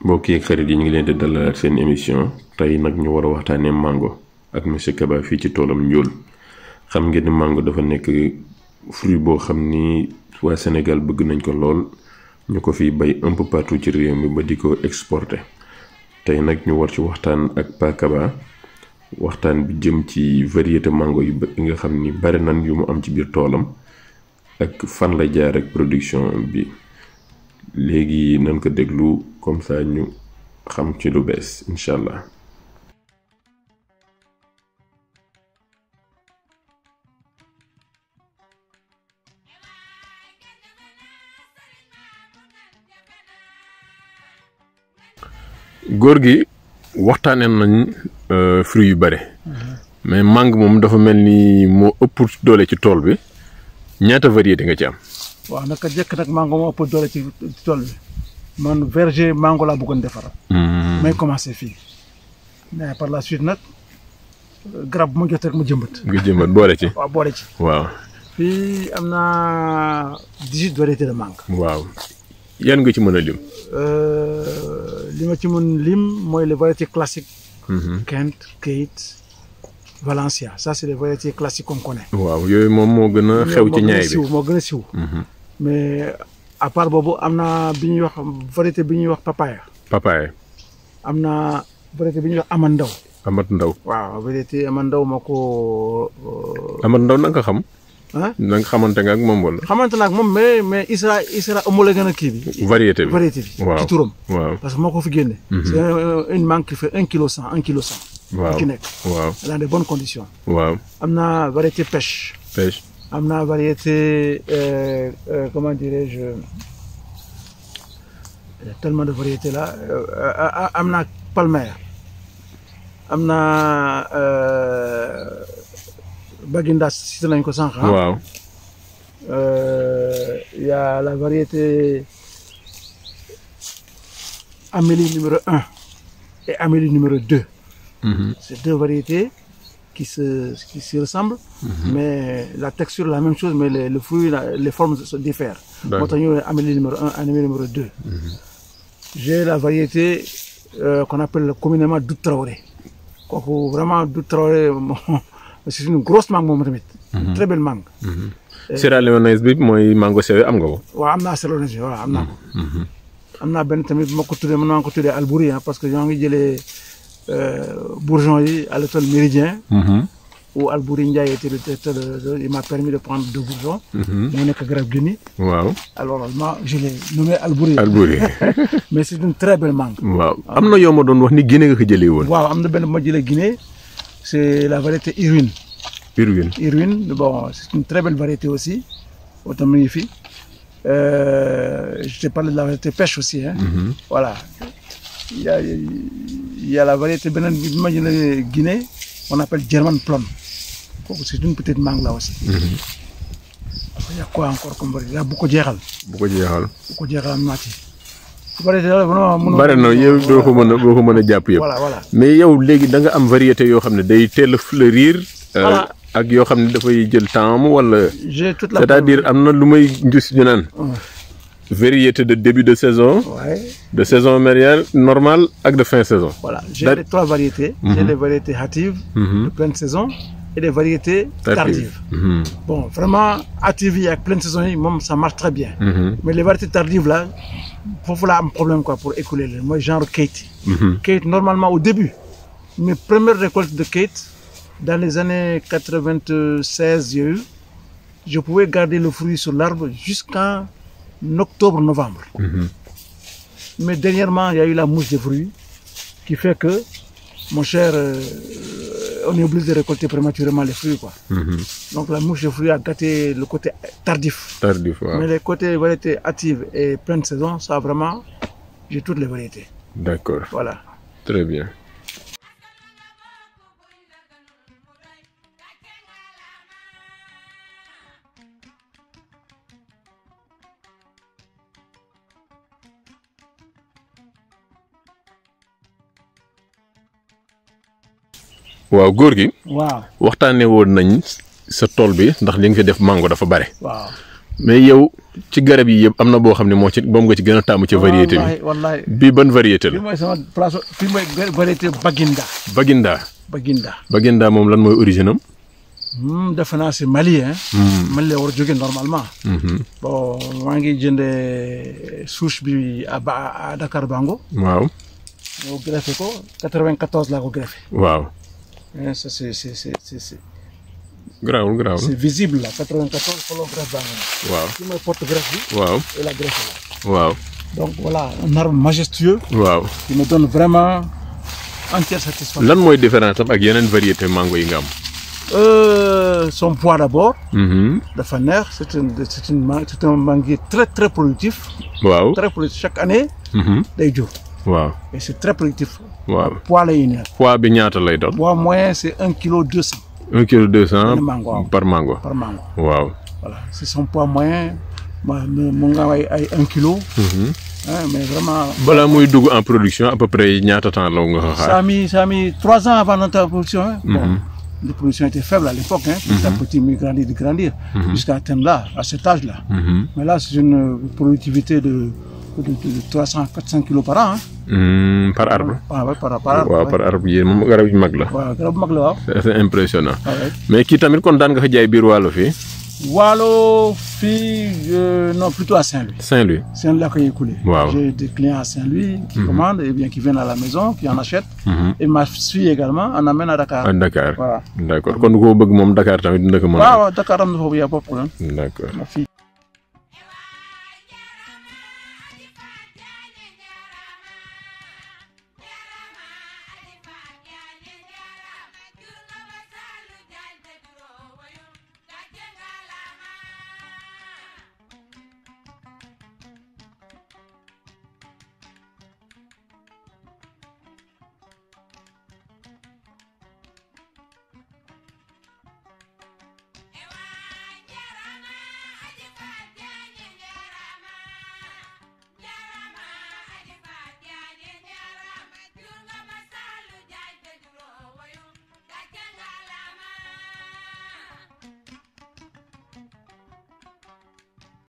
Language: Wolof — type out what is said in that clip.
mbokk yi xarit yi ñu ngi leen di dalal seen émission tey nag ñu war a waxtaanee mango ak monsieur Kaba fii ci toolam Ndiol xam ngeen ni mango dafa nekk fruit boo xam ni waa Sénégal bëgg nañ ko lool ñu ko fiy bay un peu partout ci réew mi ba di ko exporter tey nag ñu war ci waxtaan ak Pa Kaba waxtaan bi jëm ci variété mango yi nga xam ni bari nan yu mu am ci biir toolam ak fan la jaar ak production bi léegi nañ ko déglu comme ça ñu xam ci lu bees incha allah. góor gi waxtaanee nañ fruits yu bare mais mangue moom dafa mel ni moo ëpp doole ci tool bi ñaata variété nga ci am. waaw naka jekk nag mango moo ëpp doole ci tool bi man verger mango laa bëggoon defar. may commencé fii mais par la suite nag garab bu ma jot rek mu jëmbat. nga jëmbat boole ci. waaw boole ci. waaw. fii am na 18 variétés de mangue. waaw yan nga ci mën a lim. li ma ci mën lim mooy les variétés classiques. Kent, Kate, Valencia ça c'est les variétés classiques qu'on connaît. waaw yooyu moom moo gën a xew ci ñaay bi moo gën a siw mais à part boobu am na bi ñuy wax variété bi ñuy wax papaya. papaya. am na variété bi ñuy wax amandaw. amandaw. waaw variété amandaw moo ko. amandaw na nga xam. ah na nga xamante nga ak moom wala. xamante na ak moom mais Isra homologué gën a kii bi. variété bi waaw ci turam. waaw parce que moo ko fi génne. c'est une mangue qui fait 1 kilo 100 1 kilo 100. waaw ci nekk. waaw dans de bonnes conditions. waaw am na variété pêche. pêche. am na variété comment dirais-je il y a tellement de variétés là am na palmer am na Baginda cité nañ ko sànq. waaw. Il y a la variété Amélie numéro 1 et Amélie numéro 2. C'est deux variétés qui se ressemblent, mais la texture est la même chose, mais le fruit, les formes se diffèrent. Moi, j'ai Amélie numéro 1 et Amélie numéro 2. J'ai la variété qu'on appelle communément Dout Traoré. Vraiment, Dout Traoré, c'est une grosse mangue, très belle mangue. Sierra Leonaise bi mooy mango sewe am nga ko. waaw am naa Sierra Leonaise waaw am naa ko. am naa benn tamit ma ko tuddee mën naa ko tuddee Albouri parce que ñoo ngi jëlee bourgeon yi à l'école Méridien. où Albouri Ndiaye était le directeur il m'a permis de prendre 2 bourgeons. moo nekk garab gi nii. waaw. alors moi je l'ai nommé Albouri. Albouri. mais c'est une très belle mangue. waaw am na yoo ma doon wax ni Guinée nga ko jëlee woon. waaw am na benn bu ma jëlee Guinée c'est la variété Irwin. Irwin, bon, c'est une très belle variété aussi. Autant magnifique. Je te parle de la variété pêche aussi. Hein. Voilà. Il y a la variété de Guinée, on appelle German Plum. C'est une petite mangue là aussi. Il y a quoi encore comme variété? Il y a beaucoup de gérald. Beaucoup de gérald. Beaucoup de gérald mati. Variété là vraiment. Bari na yow doo ko mën a jàpp yëpp. Voilà. Mais yow léegi da nga am variété yoo xam ne day teel a fleurir. Voilà. ak yoo xam ne dafay jël temps wala. J'ai toute la. C'est-à-dire am na lu may gis ñu naan. variété de début de saison. Ouais. De saison médiane normale ak de fin saison. Voilà, j'ai les 3 variétés. J'ai les variétés hâtives, de pleine saison, et les variétés tardives. Bon, vraiment, hâtives et pleine saison, ça marche très bien. Mais les variétés tardives là, il faut là un problème quoi pour écouler. Moi, genre Kate. Kate, normalement au début, mes premières récoltes de Kate, dans les années 96, je pouvais garder le fruit sur l'arbre jusqu'en octobre-novembre. Mais dernièrement, il y a eu la mouche des fruits qui fait que, mon cher, on est obligé de récolter prématurément les fruits. Quoi. Donc la mouche des fruits a gâté le côté tardif. Ouais. Mais les côtés variétés hâtives et pleine saison, ça vraiment, j'ai toutes les variétés. D'accord. Voilà. Très bien. waaw góor gi. waaw waxtaanee woon nañ sa tool bi ndax li nga fi def mango dafa bare. waaw mais yow ci garab yi yëpp am na boo xam ne moo ci moom nga ci gën a taamu ci variété bi. wallahi bii ban variété la. bii mooy sama place fii mooy variété Baginda. Baginda moom lan mooy origine am. defe naa c'est Mali hein. Mali la war a jógee normalement. bon maa ngi jëndee souche bi à Dakar Bango. waaw. moo greffé ko 94 laa ko greffé. waaw. ça c'est garaawul. c'est visible là 94 follow greffe Bango. waaw fii mooy porte greffe bi. waaw et la greffe là. waaw. donc voilà un arbre majestueux. waaw. qui me donne vraiment entière satisfaction. lan mooy différence am ak yeneen variété mango yi nga am. Son poids d'abord. dafa neex c'est un manguier très productif. waaw très productif chaque année. day jur. waaw et c'est très productif. waaw poids lay nekk. poids bi ñaata lay doon. poids moyen c'est 1 kilo 200. 1 kilo 200. par mango. waaw. voilà c'est son poids moyen mu nga ay 1 kilo. mais vraiment. balaa muy dugg en production à peu près ñaata temps la nga ko xaar. ça a mis 3 ans avant notre production. Bon, la production était faible à l'époque, petit à petit, mais grandir, jusqu'à atteindre là, à cet âge-là. Mais là, c'est une productivité de 300-400 kilos par an. Par arbre. Par arbre. waaw par arbre yéen moom garab yu mag la. waaw garab mag la waaw. c'est impressionnant. mais kii tamit kon daan nga ko jaay biir Waalo fii. Waalo fii non plutôt à Saint-Louis. Saint-Louis laa koy écoulé. waaw j'ai des clients à Saint-Louis qui commandent et bien qui viennent à la maison qui en achètent. et ma fille également en amène à Dakar. à Dakar voilà. d'accord kon ko bëgg moom Dakar tamit dina ko mën a. waaw Dakar am na foofu y a pas de problème. d'accord. Ma fille.